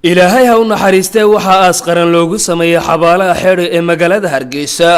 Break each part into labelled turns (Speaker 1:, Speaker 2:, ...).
Speaker 1: Ilaahay ha u naxariistee, waxaa aas qaran loogu sameeyey xabaalaha Xeedho ee magaalada Hargeysa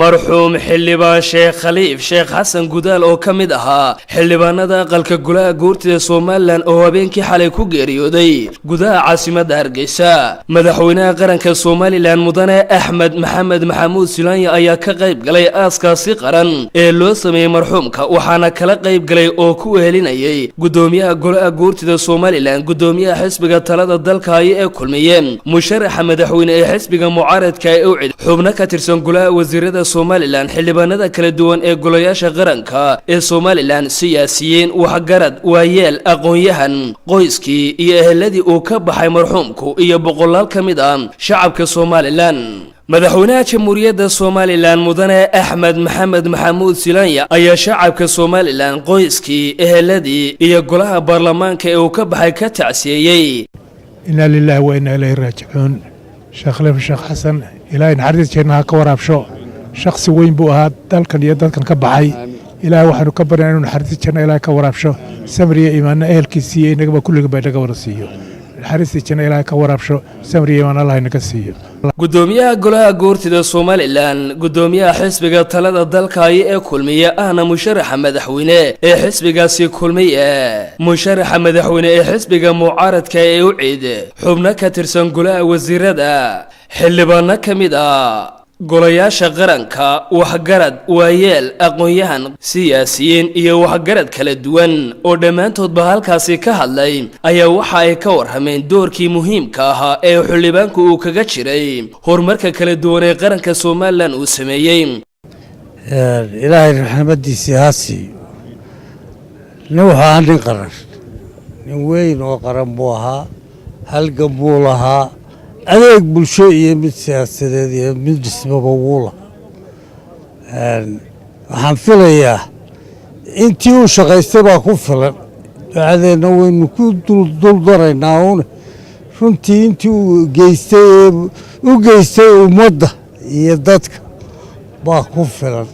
Speaker 1: marxuum xildhibaan Sheekh Khaliif Sheekh Xasan Gudaal, oo ka mid ahaa xildhibaanada aqalka golaha guurtida Somaliland, oo habeenkii xalay ku geeriyooday gudaha caasimadda Hargeysa. Madaxweynaha qaranka Somaliland, mudane Axmed Maxamed Maxamuud Silaanya, ayaa ka qayb galay aaskaasi qaran ee loo sameeyey marxuumka, waxaana kala qayb galay oo ku wehelinayay gudoomiyaha golaha guurtida Somaliland, gudoomiyaha xisbiga talada dalka haya ee Kulmiye, musharaxa madaxweyne ee xisbiga mucaaradka ee UCID, xubno ka tirsan golaha wasiirada Somaliland, xildhibaanada kala duwan ee golayaasha qaranka ee Somaliland, siyaasiyiin, waxgarad, waayeel, aqoon-yahan, qoyskii iyo eheladii uu ka baxay marxuumku, iyo boqolaal ka mid ah shacabka Somaliland. Madaxweynaha Jamhuuriyadda Somaliland, mudane Axmed Maxamed Maxamuud Silaanya, ayaa shacabka Somaliland, qoyskii, eheladii iyo golaha baarlamaanka ee uu ka baxay ka tacsiyeeyey.
Speaker 2: Inaa lilaahi wa inaa ilayhi raajicuun. Sheekh Khaliif Sheekh Xasan, Ilaahay naxariis janna ha ka waraabsho. Shakhsi weyn buu ahaa dalkan iyo dadkan ka baxay. Ilaahay waxaanu ka baryaa inuu naxariis janna Ilaahay ka waraabsho, samriya iimaanna ehelkiisiiyo inagaba kulliga ba inaga wada siiyo. Naxariistii janna Ilaahay ka waraabsho, samriya iimaan Allah inaga siiyo.
Speaker 1: Gudoomiyaha golaha guurtida Somaliland, gudoomiyaha xisbiga talada dalka haya ee Kulmiye, ahna musharaxa madaxweyne ee xisbigaasi Kulmiye, musharaxa madaxweyne ee xisbiga mucaaradka ee UCID, xubno ka tirsan golaha wasiirada, xildhibaano ka mid ah golayaasha qaranka, waxgarad, waayeel, aqoon-yahan, siyaasiyiin iyo waxgarad kala duwan oo dhammaantoodba halkaasi ka hadlay ayaa waxa ay ka warrameen doorkii muhiimka ahaa ee xildhibaanku uu kaga jiray horumarka kala duwan ee qaranka Somaliland uu sameeyey.
Speaker 3: Ilaahay raxmadiisii ha siiyo. Nin wuxuu ahaa nin qaran, nin weyn oo qaran buu ahaa. Halgan buu lahaa, adeeg bulsho iyo mid siyaasadeed iyo mid dhismaba wuu lahaa. Waxaan filayaa intii uu shaqaystay baa ku filan. Ducadeenna waynu ku duldaraynaa uune. Runtii intii uu geystay ee u geystay ummadda iyo dadka baa ku filan.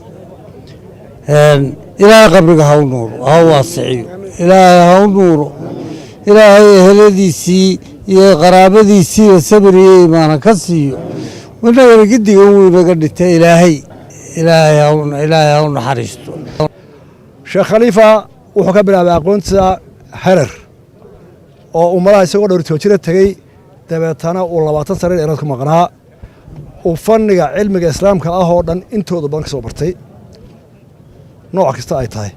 Speaker 3: Ilaahay qabriga ha u nuuro, ha u waasiciyo. Ilaahay ha u nuuro. Ilaahay eheladiisii iyo qaraabadiisiiba sabir iyo iimaana ka siiyo. Inagana gidigan wuu inaga dhintay. Ilaahay ha u naxariisto.
Speaker 4: Sheekh Khaliifa wuxuu ka bilaabay aqoonta Herer, oo ummadaha isagoo dhowr toojira tegey, dabeetana uu 20 sano dheeraad ku maqnaa, uu fanniga cilmiga islaamka ah oo dhan intooda badan ka soo bartay, nooc kasta ay tahay.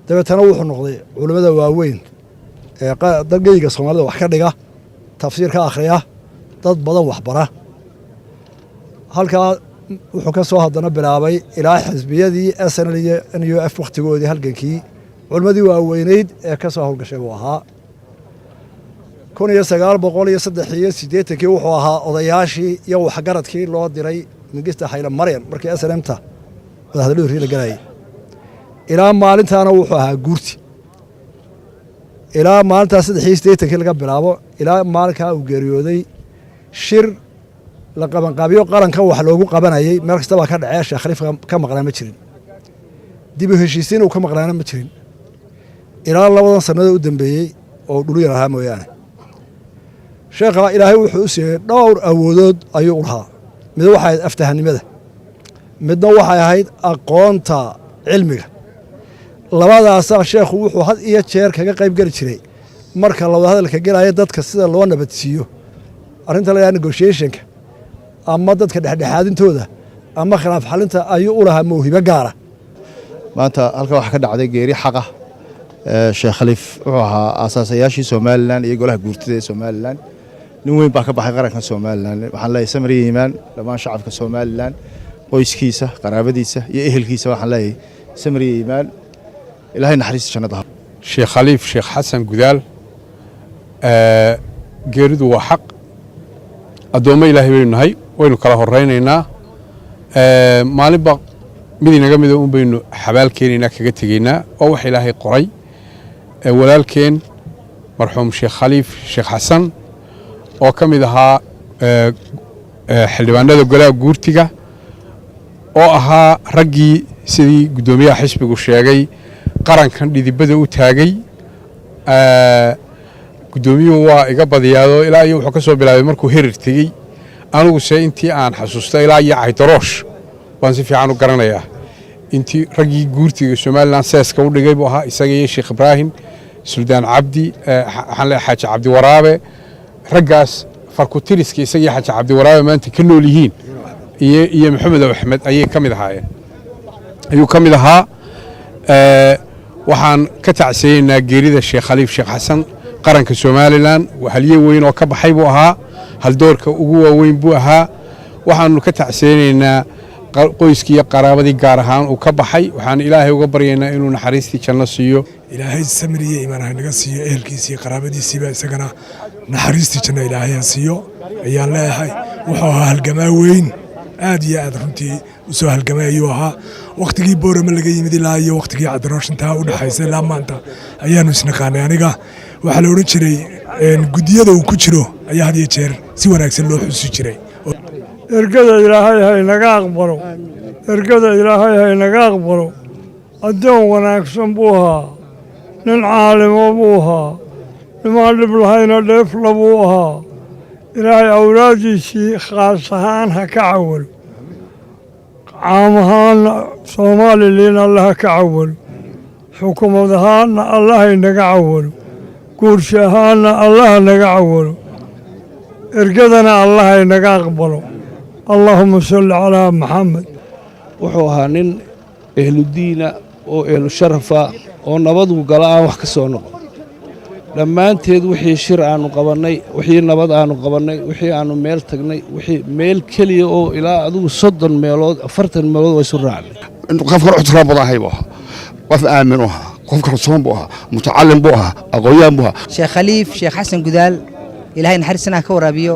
Speaker 4: Dabeetana wuxuu noqday culimmada waaweyn ee dalgeyga Soomaalida wax ka dhiga, tafsiir ka akhriya, dad badan waxbara. Halkaa wuxuu ka soo haddana bilaabay ilaa xisbiyadii SNL iyo NUF wakhtigoodii halgankii, culimmadii waaweyneyd ee ka soo howlgashay buu ahaa. 1983-kii wuxuu ahaa odayaashii iyo waxgaradkii loo diray Mingista Hayle Maryan markii SNM-ta wadahadalladu riila galayay. Ilaa maalintaana wuxuu ahaa guurti. Ilaa maalintaa 83-kii laga bilaabo ilaa maalinkaa uu geeriyooday, shir la qabanqaabiyo qaranka wax loogu qabanayay meel kastabaa ka dhacee, Sheekh Khaliif ka maqnaa ma jirin. Dib u heshiisiin uu ka maqnaana ma jirin, ilaa labadan sannada u dambeeyey oo dhulu yar ahaa mooyaane. Sheekha Ilaahay wuxuu u siiyey dhowr awoodood ayuu u lahaa. Mid waxay ahayd aftahanimada, midna waxay ahayd aqoonta cilmiga. Labadaasaa sheekhu wuxuu had iyo jeer kaga qayb geli jiray marka la wada hadalka gelaya, dadka sida loo nabadsiiyo, arrinta la yidhaha negotiationka ama dadka dhexdhexaadintooda ama khilaaf xalinta ayuu u lahaa mawhibo gaara.
Speaker 5: Maanta halkan waxaa ka dhacday geeri xaqa. Sheekh Khaliif wuxuu ahaa aasaasayaashii Somaliland iyo golaha guurtida ee Somaliland. Nin weyn baa ka baxay qaranka Somaliland. Waxaan leeyahay samir iyo iimaan dhammaan shacabka Somaliland, qoyskiisa, qaraabadiisa iyo ehelkiisa. Waxaan leeyahay samir iyo iimaan. Ilaahay naxariista jannada.
Speaker 6: Sheekh Khaliif Sheekh Xasan Gudaal, geeridu waa xaq. Addoommo Ilaahay baynu nahay, waynu kala horaynaynaa. Maalinba mid inaga mida un baynu xabaal keenaynaa, kaga tegaynaa. Waa wax Ilaahay qoray. Walaalkeen marxuum Sheekh Khaliif Sheekh Xasan, oo ka mid ahaa xildhibaanada golaha guurtiga, oo ahaa raggii, sidii guddoomiyaha xisbigu sheegay, qarankan dhidibada u taagay. Guddoomiyuhu waa iga badiyaado ilaa iyo wuxuu ka soo bilaabay markuu Herir tegey. Aniguse intii aan xasuusta ilaa iyo Caydaroosh baan si fiican u garanayaa. Intii raggii guurtiga Somaliland seeska u dhigay buu ahaa, isaga iyo Sheekh Ibraahim, Suldaan Cabdi, waxaan leeyahay Xaaji Cabdiwaraabe. Raggaas farkutiriska isaga iyo Xaaji Cabdiwaraabe maanta ka nool yihiin iyo Maxamed Axmed ayay ka mid ahaayeen, ayuu ka mid ahaa. Waxaan ka tacsiyeynaa geerida Sheekh Khaliif Sheekh Xasan. Qaranka Somaliland halye weyn oo ka baxay buu ahaa, haldoorka ugu waaweyn buu ahaa. Waxaanu ka tacsiyeynaynaa qoyskii iyo qaraabadii gaar ahaan uu ka baxay. Waxaan Ilaahay uga baryaynaa inuu naxariistii janno siiyo.
Speaker 7: Ilaahay samir iyo iimaan ha naga siiyo ehelkiisii iyo qaraabadiisiiba, isagana naxariistii janno Ilaahay ha siiyo ayaan leeyahay. Wuxuu ahaa halgamaa weyn, aad iyo aad runtii u soo halgamay ayuu ahaa. Wakhtigii Boorama laga yimid ilaa iyo wakhtigii Cabdiroosh intaa u dhexaysa ilaa maanta ayaanu isnaqaanay. Aniga waxaa la odhan jiray guddiyada uu ku jiro ayaa had iyo jeer si wanaagsan loo xusi jiray.
Speaker 8: Ergada Ilaahay ha inaga aqbalo, ergada Ilaahay ha inaga aqbalo. Addoon wanaagsan buu ahaa, nin caalimo buu ahaa, nimaan dhib lahayna dheefla buu ahaa. Ilaahay awlaaddiisii khaas ahaan ha ka cawalo, caam ahaanna Somaliland Alle ha ka cawalo, xukuumad ahaanna Allaha inaga cawalo, guursha ahaanna Allaha naga cawalo, ergadana Allaha inaga aqbalo. Allaahuma salli calaa Maxamed.
Speaker 9: Wuxuu ahaa nin ehludiina oo ehlu sharafa oo nabadu gala aan wax ka soo noqon. Dhammaanteed wixii shir aannu qabannay, wixii nabad aannu qabannay, wixii aannu meel tagnay, wixii meel keliya oo ilaa adigu 30 meelood, 40 meelood waa isu raacnay.
Speaker 10: Qof kale ixtiraam badan ahay buu ahaa, qof aamin u ahaa, qof kalsoon buu ahaa, mutacallim buu ahaa, aqoon-yahan buu ahaa.
Speaker 11: Sheekh Khaliif Sheekh Xasan Gudaal, Ilaahay naxariisana ka waraabiyo,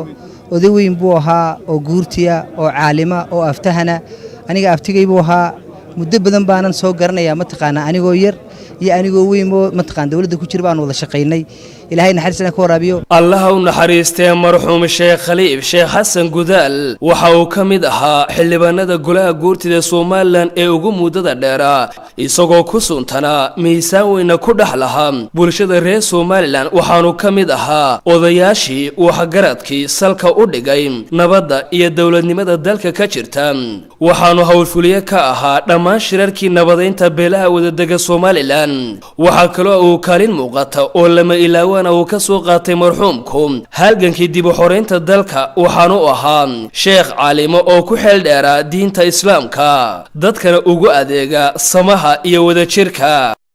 Speaker 11: oday weyn buu ahaa oo guurtiya oo caalima oo aftahana. Aniga abtigay buu ahaa, muddo badan baanan soo garanayaa, mataqaanaa, anigoo yar iyo anigoo weynoo mataqaan dowladda ku jira baan wada shaqaynay. Ilaahay naxariisana ka waraabiyo.
Speaker 1: Allaha u naxariistee marxuum Sheekh Khaliif Sheekh Xasan Gudaal waxa uu ka mid ahaa xildhibaanada golaha guurtida Somaliland ee ugu muddada dheeraa, isagoo ku suntanaa miisaan weyna ku dhex lahaa bulshada reer Somaliland. Waxaanu ka mid ahaa odayaashii waxgaradkii salka u dhigay nabadda iyo dowladnimada dalka ka jirta. Waxaanu howlfuliye ka ahaa dhammaan shirarkii nabadaynta beelaha wadadega Somaliland. Waxaa kaloo uu kaalin muuqata oo lama ilaawana uu ka soo qaatay marxuumku halgankii dib u xoreynta dalka. Waxaanu ahaa sheekh caalimo oo ku xeel dheeraa diinta Islaamka, dadkana ugu adeega samaha iyo wadajirka.